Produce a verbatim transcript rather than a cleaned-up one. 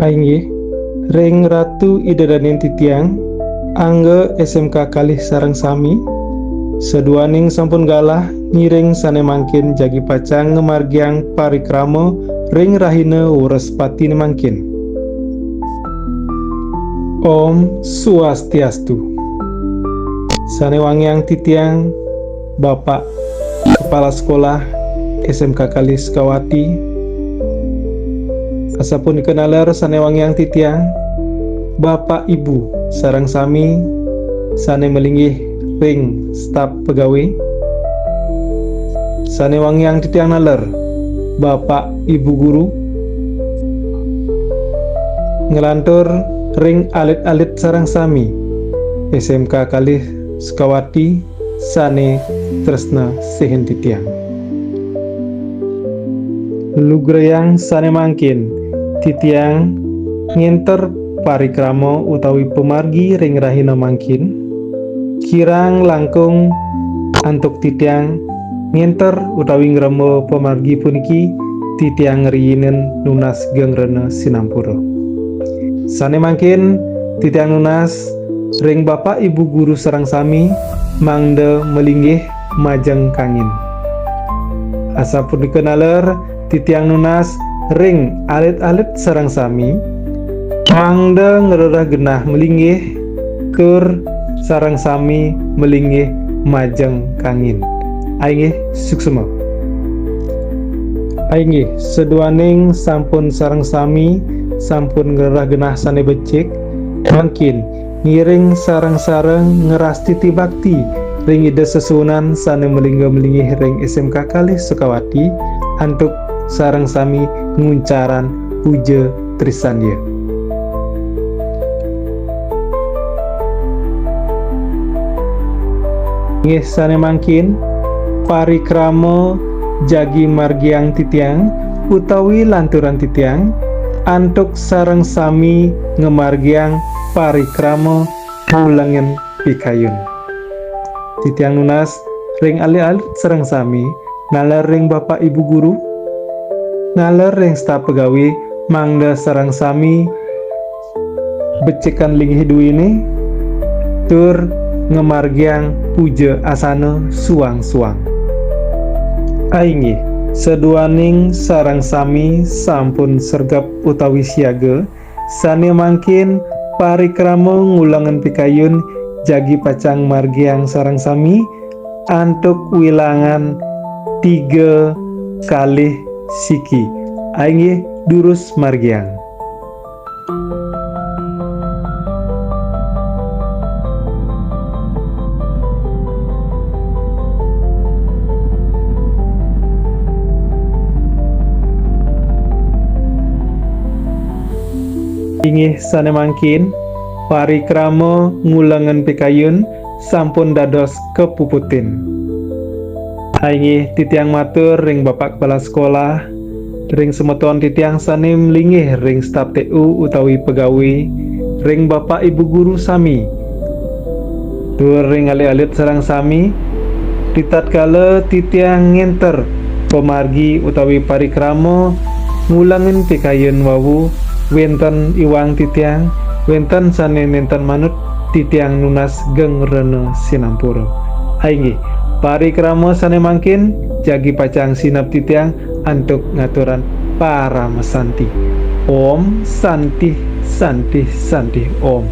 Inggih, ring Ratu Ida Dané titiang, angga S M K kalih sareng sami, saduaning sampun galah ngiring sané mangkin jagi pacang ngamargiang parikrama ring rahina Wrespatiné mangkin. Om Swastiastu. Sané wangiang titiang Bapak Kepala Sekolah S M K Kalih Sukawati. Asapunika naler sané wangiang titiang, Bapak Ibu sareng sami sané malinggih ring staf pegawai. Sané wangiang titiang naler, Bapak Ibu Guru. Nglantur ring alit-alit sareng sami S M K Kalih Sukawati sané tresna sihin titiang. Lugrayang sané mangkin titiang ngénter parikrama utawi pamargi ring rahina mangkin, kirang langkung antuk titiang ngénter utawi ngremba pamargi puniki, titiang ngriinin nunas geng rena sinampura. Sané mangkin titiang nunas ring Bapak Ibu Guru sareng sami mangda malinggih majeng kangin. Asapunika naler titiang nunas ring alit-alit sareng sami mangda ngrereh genah malinggih tur sareng sami malinggih majeng kangin. Inggih, suksma. Inggih, saduaning sampun sareng sami sampun ngrereh genah sané becik, mangkin ngiring sareng-sareng ngrastiti bakti ring Ida sesuunan sané malingga malinggih ring S M K Kalih Sukawati antuk sareng sami nguncarang puja trisandya. Inggih sané mangkin, parikrama jagi margiang titiang utawi lanturang titiang antuk sareng sami ngamargiang parikrama ngulengin pikayun. Titiang nunas ring alit-alit sareng sami, naler ring Bapak Ibu Guru, naler ring staf pegawai, mangda sareng sami becikan linggih duiné, tur ngamargiang puja asana suang-suang. Inggih, saduaning sareng sami sampun sregep utawi siaga, sané mangkin parikrama ngulengin pikayun jagi pacang margiang sareng sami antuk wilangan tiga kalih siki. Inggih, durus margiang. Inggih sané mangkin, parikrama ngulengin pikayun sampun dados kapuputin. Inggih titiang matur ring Bapak Kepala Sekolah, ring semeton titiang sané malinggih ring staf T U utawi pegawai, ring Bapak Ibu Guru sami, tur ring alit-alit sareng sami, ritatkala titiang ngénter pamargi utawi parikrama ngulengin pikayun wau, wénten iwang titiang, wénten sané nénten manut, titiang nunas geng rena sinampura. Inggih, parikrama sané mangkin jagi pacang sineb titiang antuk ngaturang paramasanti. Om Santi, Santi, Santi, Om.